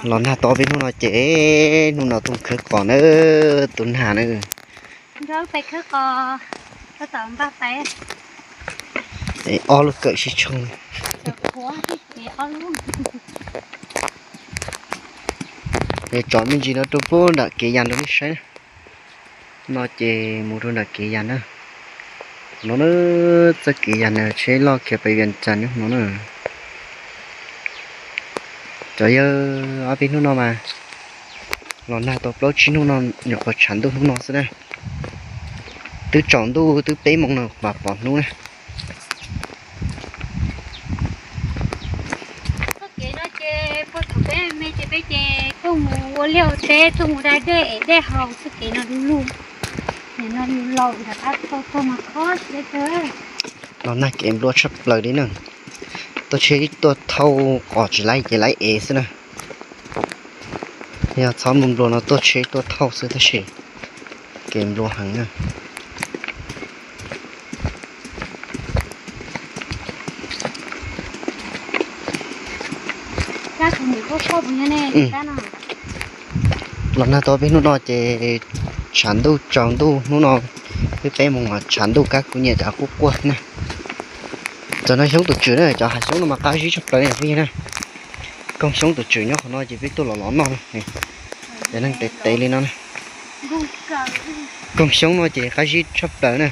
Los nag tau peb hnub no ces hnub no tuaj khawb qos na, tus nag na. Ob lub kawm sib tshooj. Tso me ntsis no rau pub nram kev yas rau nej saib. No ces mus rau nram kev yas na. No na, txoj kev yas na, tsheb loj khiav pem Vias Cas nyob no na. Cov yawg, ob peb hnub no mas los nag tau plaub tsib hnub no, nyuam qhuav tshav ntuj hnub no xwb na. Twb tsaus ntuj twb peb moos no mas pom hnub na. Txoj kev no ces puag thaum peb me ces peb ces tuaj mus ua liaj ua teb, tuaj mus da dej es dej haus, txoj kev no du lug. Nim no yus laus nram qab tau tuaj mas khob siab kawg. Los nag kev nplua tshaj plaws li na. Tuaj tsheb tuaj thauj qos tsis laib ces laib ev xwb na. Yog txhob nplua nplua no tuaj tsheb tuaj thauj xwb tab sis kev nplua heev na. Los nag tau peb hnub no ces tshav ntuj tsaus ntuj hnub no, twb peb moos mas tshav ntuj kab kuv nyiam cov quaj quaj na. Cov no xyoob tus tswm na, cov hav xyoob no mas qab zib tshaj plaws phooj ywg na. Koog xyoob tus tswm nyob qhov no ces peb tuaj los los noj na. Cov neeg tes tes li no na. Koog xyoob no ces qab zib tshaj plaws na.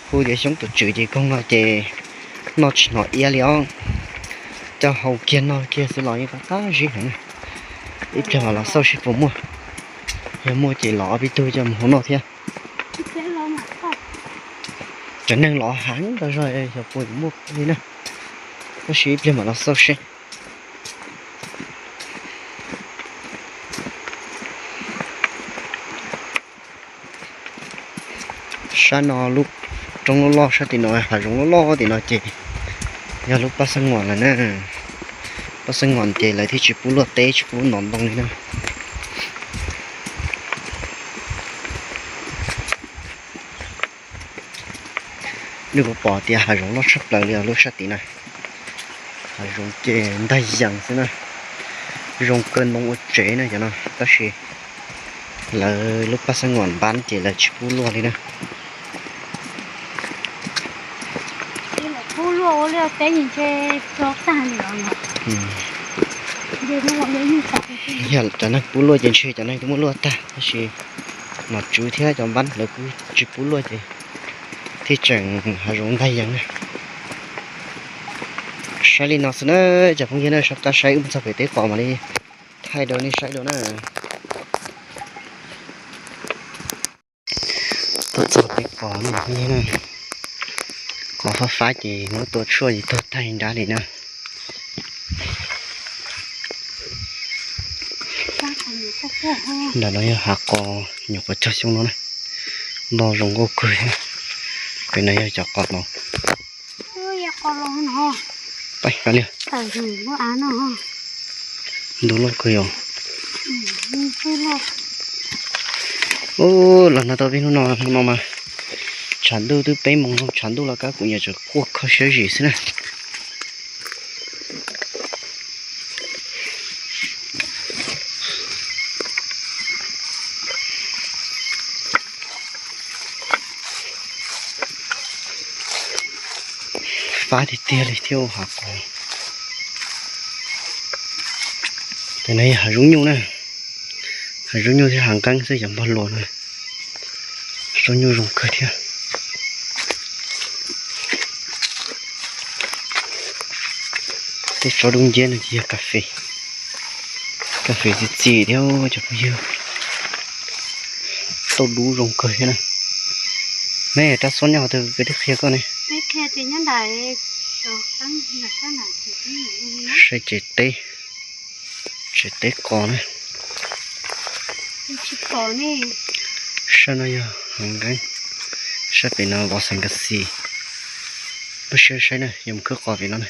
Hu tias xyoob tus tswm ces koog no ces noj tsis hnov iab li os. Coj hau kiag noj kiag xwb los yeej qab zib heev na. Ib pliag mam los xauj seb puas muaj. Yog muaj ces los ob peb tug coj mus hau noj thiab. Cov neeg los heev tas zog xyov puas yuav muaj li na. Tab sis ib pliag mam los xauj seb. Sab no lub roob loj loj sab tim no, hav zoov loj loj tim no ces yog lub paj xab ngoos lawm na. Paj xab ngoos ces lawv thiaj tsis pub luaj teb tsis pub ntov ntoo li na. Nws kuj pom tias hav zoov loj tshaj plaws li os lub sab tid na. Hav zoov ces ntag yees xwb na. Zoo kawg ntoo ua tsev na cov no tab sis lawv lub paj xab ngoos npab ces lawv tsis pub luaj li na. Yog cov neeg pub luaj ces ntshe cov neeg twb muab luaj tag tab sis nom tswv thiab cov npab lawv kuj tsis pub luaj ces thiaj tseem hav zoov ntag yees na. Saib li no xwb na, cov phooj ywg na, sab qab saib wb mus txog pem teb qos mam li thaij rau nej saib dua na. Tuaj txog pem qos no phooj ywg na, qos fab fab ces muab tua tshuaj ces tuag tag nrab li na. Nram no yog hav qos nyuam qhuav cog xyoob no na, loj zoo nkauj kawg thiab. Pem no yog cov qos no. Paib kab liag. Ntu loj kawg yom. Ub, los nag tau peb hnub no, hnub no mas tshav ntuj twb peb moos no, tshav ntuj los kab kuv nyiam tseem quaj kho siab zim xwb na. Fab tiag tiag li thiab hav qos. Tes no yog hav zoov nyuj na, hav zoov nyuj thiab hav nqeeb xwb cov npog luas na. Hav zoov nyuj zoo kawg thiab. Tej tsob dub nciab no ces yog kas fes, kas fes txi txiv thiab cov phooj ywg. Tauj dub zoo kawg thiab na. Neb rab xub nyob qhov twg peb twb qhia koj ne. Saib tsev teb, tsev teb qos na. Sab no yog hav nqeeb, sab pem no vov xees kas xis. Lub sij hawm saib na, yuav mus khawb qos pem no na.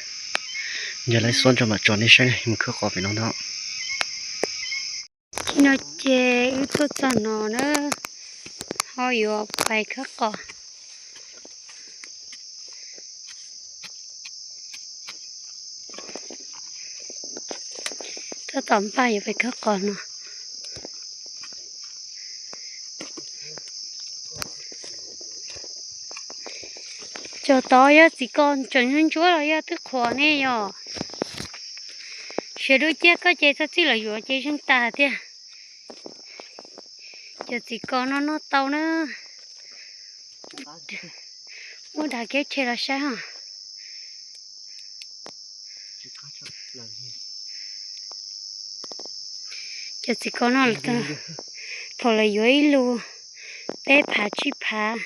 Yog laib xub tso mam tso nej saib na, yuav mus khawb qos pem no ntag. Txij no ces wb tuaj txog no na, ho yuav pais khawb qos. Tab tom npaj yuav pem khawb qos no. Cov tod yog txiv ko tseem ntsuab los yog twb qhuav ne yom? Siav dub ciab koj ces txhob txij los yuav ces zeeg tas tiag. Cov txiv ko no noj tau na. Muab dag kiab rhe los saib os. Cov txiv ko no thaum lawv yuav ib lus peb phav tsib phav.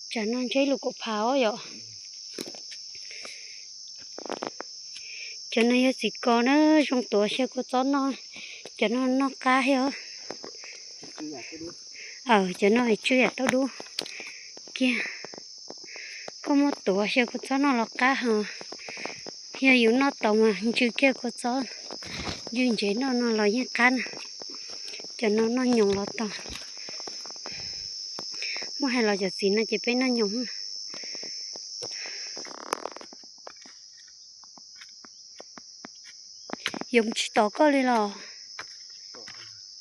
Tsam no ntshe ib lus kaum phav os yom. Cov no yog txiv ko na, zoo tuav xyaw kua txob noj. Cov no noj qab thiab. Cov no tsw yam tau dub kiag. Koj muab tuav xyaw kua txob noj los qab hos. Yog yus noj tau mas ntsw kiag kua txob, ntsw ntsev noj no los yeej qab na. Cov no noj nyoos los tau. Muab hais los cov txiv no ces peb noj nyoos. Yuav mus tsis tos koj li los?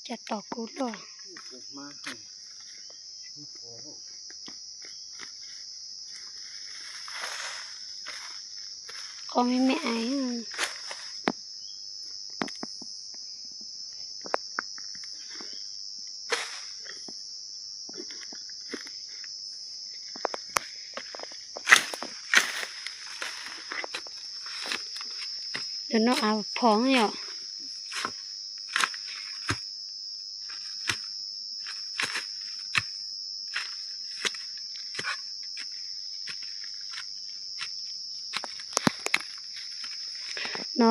Cas tos kuv luaj. Qos me me ais. Ntawm no av phom yom. No,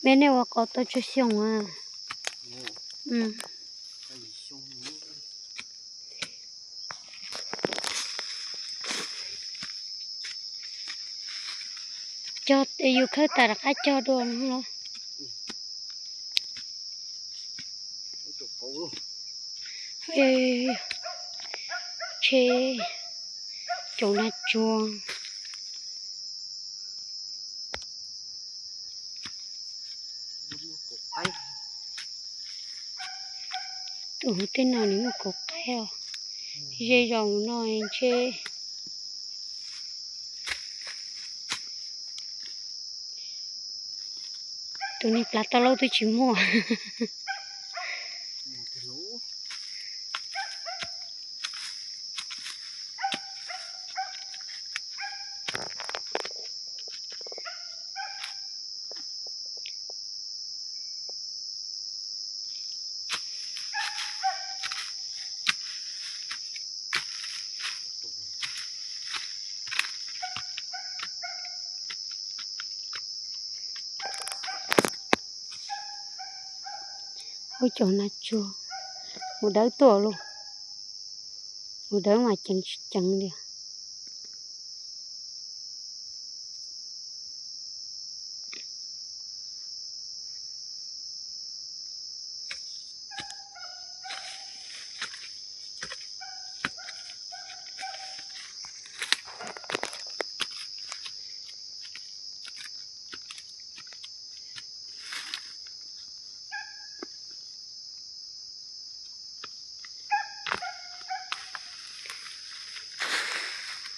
me nej ua qos tau tsawg xyoo a? Cog, yus khawb tas rov qab cog dua no los? Tsheb caum nas tsuag. Tus hauv tej no nws muaj kauv qaib os. Ze zos no ntshe tus niag plav tau laub twb tsis muaj. Ua cov nas tsuag, mus dawb tuaj lauj, mus dawb mas ceev tsis ceev li.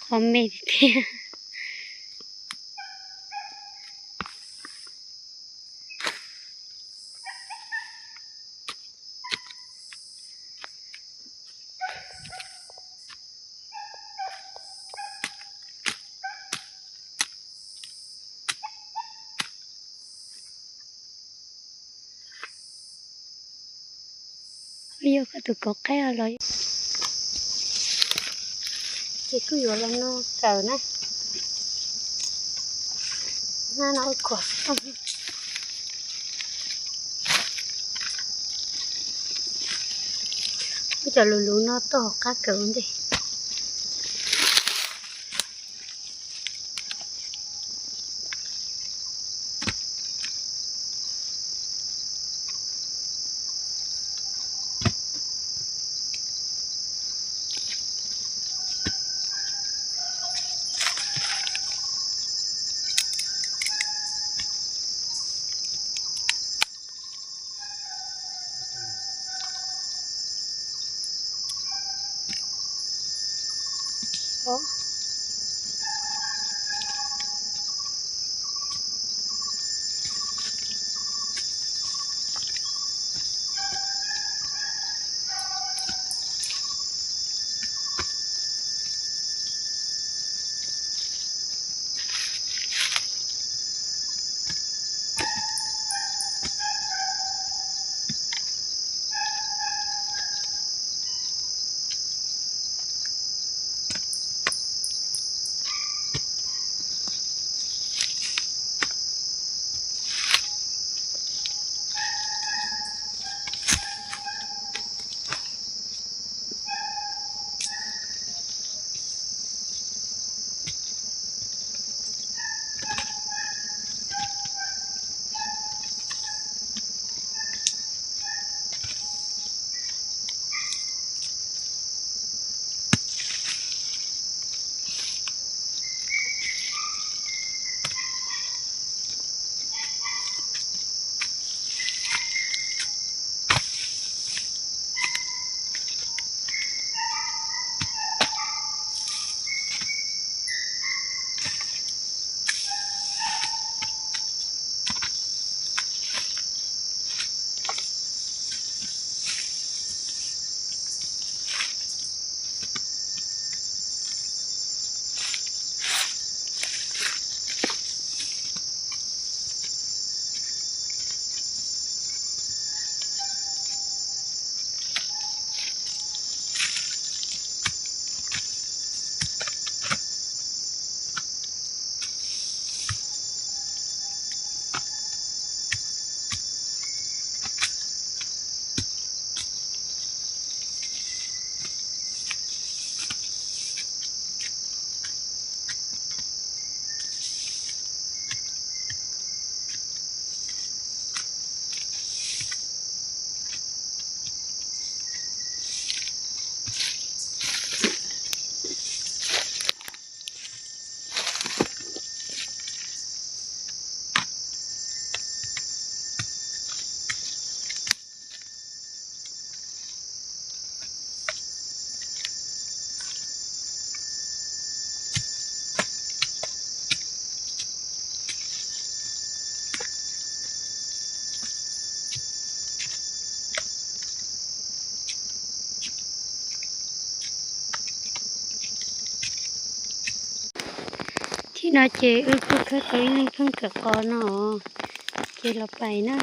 Qhov me tiag. Yog koj tus kauv qaib los ces kuj yuav los no kawm na. Hnab no khuam xov tooj. Muab cov lus lus no toj hauv qab kawm ua ntej. Thib no ces wb kuj khawb tau ib leeg pheej kawm qos no, ces los pais na.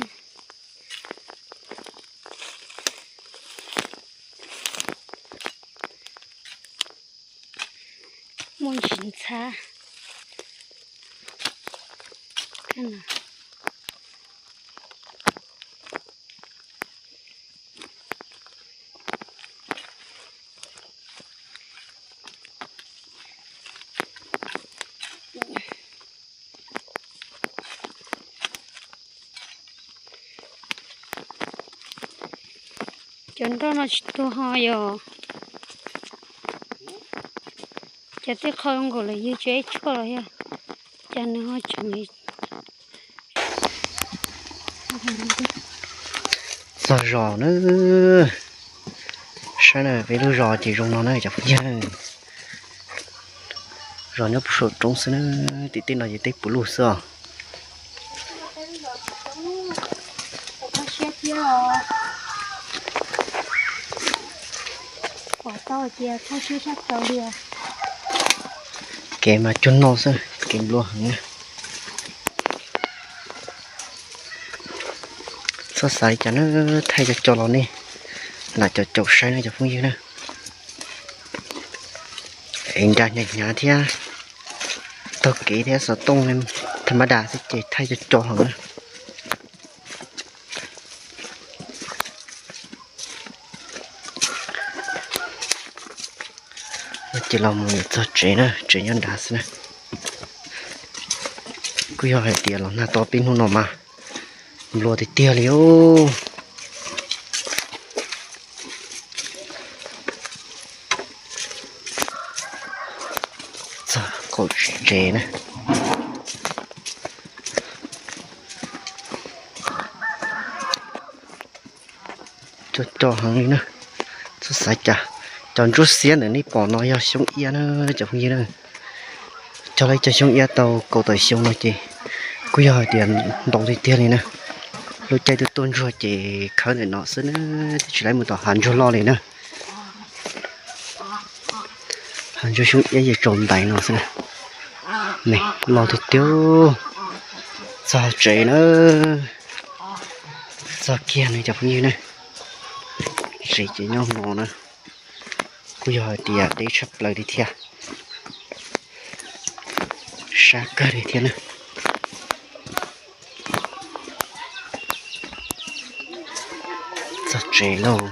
Muaj ntsis ntxhab. Cov nroj no tsis tuag ho yog, cas tej qho nkaus lawm yog tsis ib tshuaj los yog cas nws ho tseem. Txog zos na, saib na, peb lub zos ces zoo no na cov phooj ywg. Zos nyob puag saum roob xwb na, tim tej no ces tej puv lug xwb os. Kev mas cuag no xwb, kev nplua heev na. Txhob xav li cas na, thaij cov cos los nej lam caum caum saib na cov phooj ywg na. Es nra hnyav hnyav thiab, taug kev thiab xov tooj tha mab das xwb ces thaij cov cos heev na. Ces los mus yuav txog tsev na, tsev nyob nrad xwb na. Kuj yog hais tias los nag to peb hnub no mas nplua tiag tiag li os. Txog qaum tsev na. Cov cos heev li na, txhob xav cas. Cov ntsuab xiab ntawm nej pom no yog xyoob iab na cov phooj ywg na. Cog lawv cov xyoob iab tau kaum tawm xyoo no ces kuj yog hais tias ntau tiag tiag li na. Lub caij tuaj tuaj ntsuag ces khawb ntawm no xwb na, twb tsis lawv mus tom hav ntsuag loj li na. Hav ntsuag xyoob iab yeej tsaus ntais no xwb na. Loj tiag tiag. Txog tsev na, txog kiag no cov phooj ywg na. Tsev ces nyob no na, kuj yog hais tias deb tshaj plaws li thiab, sab kawg li thiab na. Txog tsev lauj.